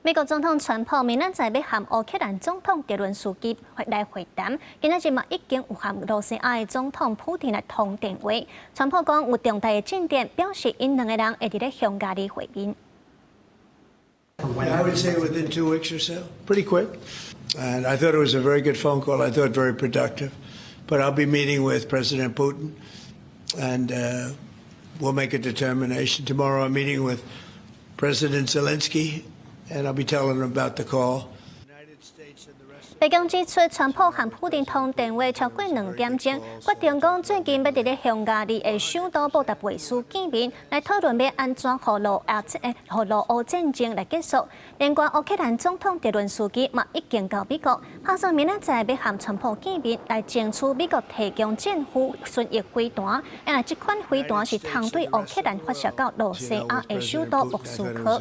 美國總統川普明仔載欲和烏克蘭總統澤倫斯基來會談，今仔日嘛已經有和羅西亞的總統普丁來通電話。川普講有重大的進展，表示𪜶兩个人會佇咧匈牙利會面。 I would say within 2 weeks or so, pretty quick. And I thought it was a very good phone call. I thought very productive. But I'll be meeting with President Putin, and we'll make a determination. Tomorrow I'm meeting with President Zelensky, and I'll be telling him about the call. 白宮指出，川普和普丁通電話超過2點鐘，決定講最近欲佇咧匈牙利的首都布達佩斯見面，來討論欲按怎予羅亞誒予羅烏戰爭來結束。另外，烏克蘭總統澤倫斯基嘛已經到美國，拍算明仔載欲和川普見面，來爭取美國提供戰斧巡弋飛彈。啊，這款飛彈是通對烏克蘭發射到羅西亞的首都莫斯科。